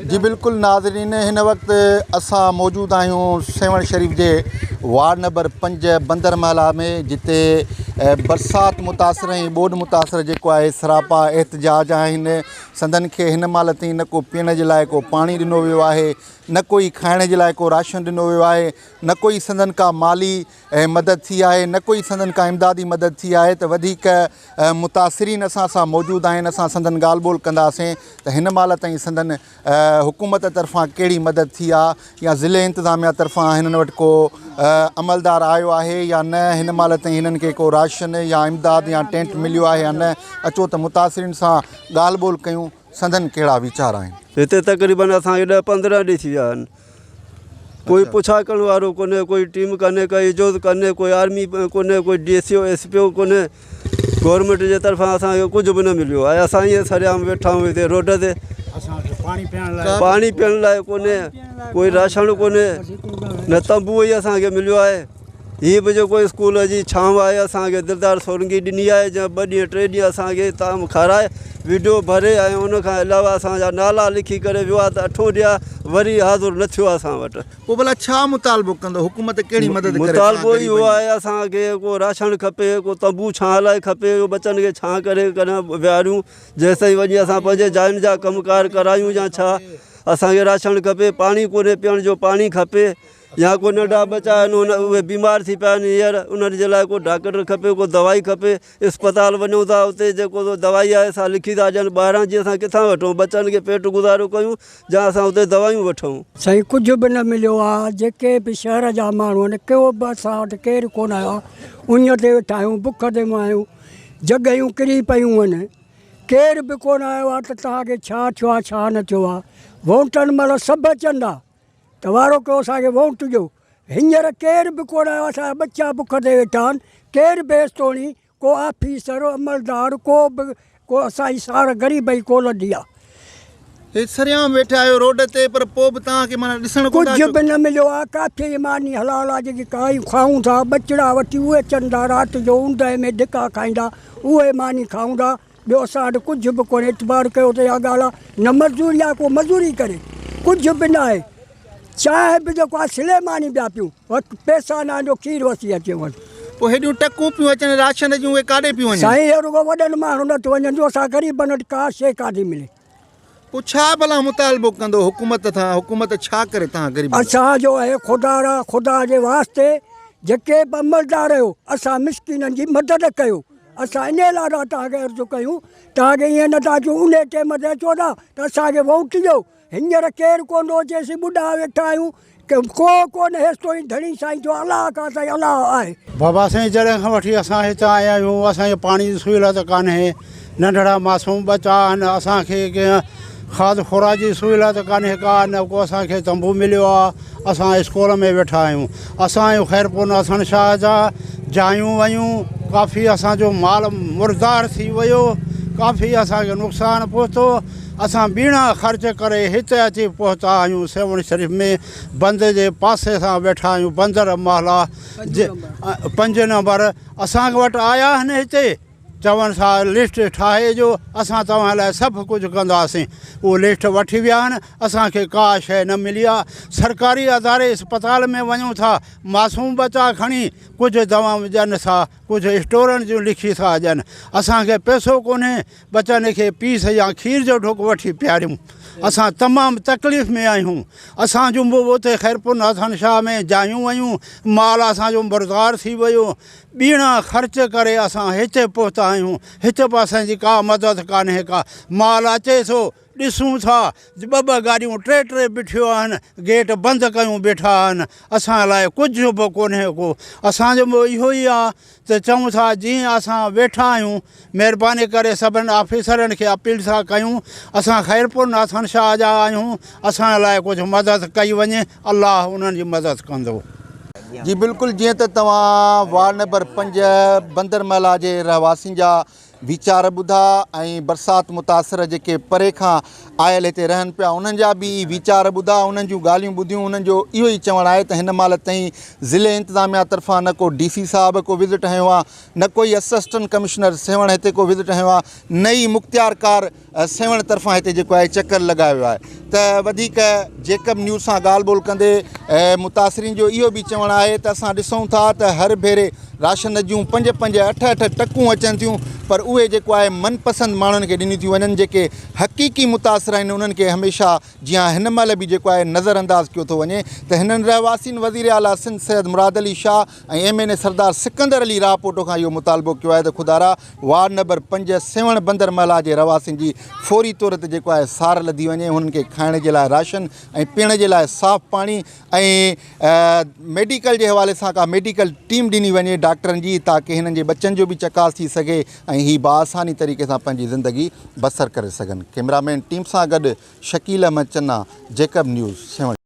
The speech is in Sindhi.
جي بلڪل ناظرين هن وقت اسان موجود آهيون سيوهڻ شريف جي وارڊ نمبر 5 بندر محلا ۾ جتي برسات متاثر ۽ ٻوڏ متاثر جيڪو آهي سراپا احتجاج آهن سندن کي هن مهل تائين نه ڪو پيئڻ جي لاء ڪو پاڻي ڏنو ويو آهي نه ڪوئي کائڻ جي لاء ڪو راشن ڏنو ويو آهي نه ڪوئي سندن ڪا مالي مدد ٿي آهي نه ڪوئي سندن ڪا امدادي مدد ٿي آهي ته وڌيڪ متاثرين اسان سان موجود آهن اسان سندن ڳالهه ٻولهه ڪنداسين ته هن مهل تائين سندن حڪومت طرفان ڪهڙي مدد ٿي آهي يا ضلعي انتظاميا طرفان هنن وٽ ڪو عملدار آيو آهي يا نه هن مهل تائين هنن کي ڪو راشن يا امداد يا ٽينٽ مليو آهي يا نه اچو ته متاثرين سان ڳالهه ٻولهه ڪيون سندن ڪهڙا ويچار آهن. هتي تقريبن اسان کي ڏهه پندرهن ڏينهن ٿي ويا آهن ڪوئي پڇا ڪرڻ وارو ڪونهي ڪوئي ٽيم ڪانهي ڪا اجوز ڪانهي ڪوئي آرمي ڪونهي ڪوئي D C O S P O ڪونهي گورنمينٽ جي طرفان اسان کي ڪجهه به نه مليو آهي اسان ائين سرعام ويٺا آهيون هتي روڊ تي پاڻي پيئڻ لاء ڪونهي ڪوئي راشن ڪونهي نه تنبو ئي اسان کي مليو آهي هي به جيڪو اسڪول جي ڇانو آهي اسان کي دلدار سولنگي ڏني آهي جنهن ٻه ڏينهن ٽي ڏينهن اسان کي طعام کارائي ويڊيو ڀري ۽ ان کان علاوه اسان جا نالا لکي ڪري ويو آهي ته اٺون ڏينهن وري حاضر نه ٿيو آهي اسان وٽ. پوء ڀلا ڇا مطالبو ڪندو حڪومت ڪهڙي مدد ڪري مطالبو اهو آهي اسان کي ڪو راشن کپي ڪو تنبو ڇانء لاء کپي جو ٻچن کي ڇانء ڪري ڪڏهن ويهاريون جيستائين وڃي اسان پنهنجي جاين جا ڪم ڪار ڪرايون يا ڇا اسان کي راشن کپي پاڻي ڪونهي پيئڻ جو پاڻي کپي يا ڪو ننڍا ٻچا آهن ان اهي بيمار ٿي پيا آهن هينئر انهن جي لاء ڪو ڊاڪٽر کپي ڪو دوائي کپي اسپتال وڃون ٿا اتي جيڪو دوائي آهي سا لکي ٿا ڏين ٻاهران جي اسان ڪٿان وٺون ٻچن کي پيٽ گذارو ڪيون يا اسان اتي دوايون وٺون. سائين ڪجهه به نه مليو آ جيڪي به شهر جا ماڻهو آهن ڪو به اسان وٽ ڪير ڪونه آيو آ اڃ تي ويٺا آهيون بک تي مئا آهيون جڳهيون ڪري پيون آهن ڪير به ڪونه آيو آ ته توهان کي ڇا ٿيو آ ڇا نه ٿيو آ ووٽن مهل سڀ اچن ٿا ته وارو ڪيو اسان کي ووٽ ڏيو. هينئر ڪير به ڪونه آيو اسان جا ٻچا بک تي ويٺا آهن ڪير به هيستوڻي ڪو آفيسر عملدار ڪو به ڪو اسان جي سار غريب جي ڪو لڌي آ. هي سرعام ويٺا آهيو روڊ تي پر پوء به توهان کي معنيٰ ڏسڻ ڪونه ٿا ڪجهه به نه مليو آ ڪاٿي جي ماني حلال آ جيڪي کائي کائون ٿا ٻچڙا وٺي اهي اچن ٿا رات جو اوندهه ۾ ڌڪا کائيندا اهي ماني کائون ٿا ٻيو اسان وٽ ڪجهه به ڪونهي اعتبار ڪيو ته اها ڳالهه آهي نه مزوري آهي ڪو مزوري ڪري ڪجهه به نه آهي چانهه به جيڪو آهي سليماني پيا پيون وٽ پئسا نه آهن جو کير وسي اچي وٽ. پوء هيڏيون ٽڪون پيون اچن راشن جون اهي ڪاڏي پيون وڃن؟ سائين اهي رڳو وڏن ماڻهن وٽ وڃن ٿيون اسان غريبن وٽ ڪا شيء ڪانه ٿي ملي. پوء ڇا ڀلا مطالبو ڪندو حڪومت کان حڪومت ڇا ڪري توهان غريبن لاء؟ اسان جو اهي خدا را خدا جي واسطي جيڪي به عملدار آهيو اسان مسڪينن جي مدد ڪيو اسان انهي لاء ٿا توهان کي عرض ڪيون توهان کي ائين نه ٿا چئون انهي ٽيم تي اچو ٿا ته اسان کي ووٽ ڏيو هينئر ڪير ڪونه ٿو اچي اسين ٻڍا ويٺا آهيون ڪو ڪونه هيستوڻي ڌڻي سائين ٿيو الله کان سائين الله آهي. بابا سائين جڏهن کان وٺي اسان هت آيا آهيون اسان کي پاڻي جي سهولت ڪانهي ننڍڙا معصوم ٻچا آهن اسان کي ڪنهن کاڌ خوراڪ جي سهولت ڪانهي ڪا نه ڪو اسان کي تنبو مليو آهي اسان اسڪول ۾ ويٺا آهيون اسان آهيون خيرپور ناٿن شاهه جا جايون ويون ڪافي اسان جو مال مردار ٿي ويو ڪافي اسان کي نقصان پهتو اسان ٻيڻا خرچ ڪري هتي اچي پهتا آهيون سيوهڻ شريف ۾ بند جي پاسي سان ويٺا آهيون بندر محلا جي پنج نمبر اسان وٽ آيا آهن هتي چون ٿا لسٽ ٺاهي جو اسان توهان لاء سڀ ڪجهه ڪنداسين اهو لسٽ وٺي ويا آهن اسان کي ڪا شيء نه ملي آهي سرڪاري اداري اسپتال ۾ وڃون ٿا معصوم ٻچا کڻي ڪجهه دوائون ڏين ٿا ڪجهه اسٽورن جون لکي ٿا ڏين اسان کي پئسو ڪونهي ٻچن کي پيس يا کير جو ڍڪ وٺي پياريون. اسان تمام تڪليف ۾ آهيون. اسان جون به اتي خيرپور ناٿن شاهه ۾ جايون ويون. مال اسان جو مردار ٿي ويو. ٻيڻا خرچ ڪري اسان هتي پهتا آهيون. هتي به اسان جي ڪا مدد ڪانهي ڪا. مال اچي ٿو، ڏسون ٿا، ٻه ٻه گاڏيون ٽي ٽي بيٺيون آهن، گيٽ بند ڪيون بيٺا آهن. اسان لاء ڪجهه به ڪونهي ڪو. اسان جو به اهو ئي آهي ته چئون ٿا جيئن اسان ويٺا آهيون مهرباني ڪري سڀن آفيسرن کي اپيل ٿا ڪيون اسان خيرپور ناٿن شاهه جا آهيون اسان لاء ڪجهه مدد ڪئي وڃي الله انهن جي مدد ڪندو. جي بلڪل جيئن ته توهان وارڊ نمبر 5 بندر محلا جي رهواسين جا ويچار ٻڌا ۽ برسات متاثر جيڪي پري کان آيل هتي رهن پيا انهن جا به ويچار ٻڌا انهن جون ڳالهيون ٻڌيون انهن جو اهو ئي چوڻ آهي ته هن مهل تائين ضلعي انتظاميا طرفان نه ڪو ڊي سي صاحب ڪو وزٽ هنيو آهي نه ڪوئي اسسٽنٽ ڪمشنر سيوهڻ هتي ڪو وزٽ هنيو آهي نه ئي مختيار ڪار سيوهڻ طرفان هتي جيڪو آهي چڪر لڳايو ويو آهي ته وڌيڪ جيڪب نيوز سان ڳالهه ٻولهه ڪندي متاثرين جو اهو به چوڻ آهي ته اسان ڏسون ٿا ته هر ڀيري راشن جون پنج پنج اٺ اٺ ٽڪون اچن ٿيون پر اهي جيڪو آهي من پسند ماڻهن کي ڏنيون ٿيون وڃن جيڪي حقيقي متاثر آهن انهن کي هميشه جيان هن مهل به جيڪو آهي نظر انداز ڪيو ٿو وڃي ته هنن رهواسين وزير اعليٰ Sindh Syed Murad Ali Shah ۽ M N A Sardar Sikandar Ali Rahpoto کان اهو مطالبو ڪيو آهي ته خدارا وارڊ نمبر پنج سيوهڻ بندر محلا جي رهواسين جي فوري طور تي جيڪو آهي سار لڌي وڃي هنن کي کائڻ جي لاء راشن ۽ پيئڻ جي لاء صاف پاڻي ۽ ميڊيڪل جي حوالي سان ڪا ميڊيڪل ٽيم ڏني وڃي ڊاڪٽرن جي تاڪه هنن جي ٻچن جو به چڪاس ٿي سگهي ۽ هي باآساني طريقي سان پنهنجي زندگي بسر ڪري سگهن ڪئميرا مين ٽيم سان گڏ شڪيل احمد چنا جيڪب نيوز سيوهڻ.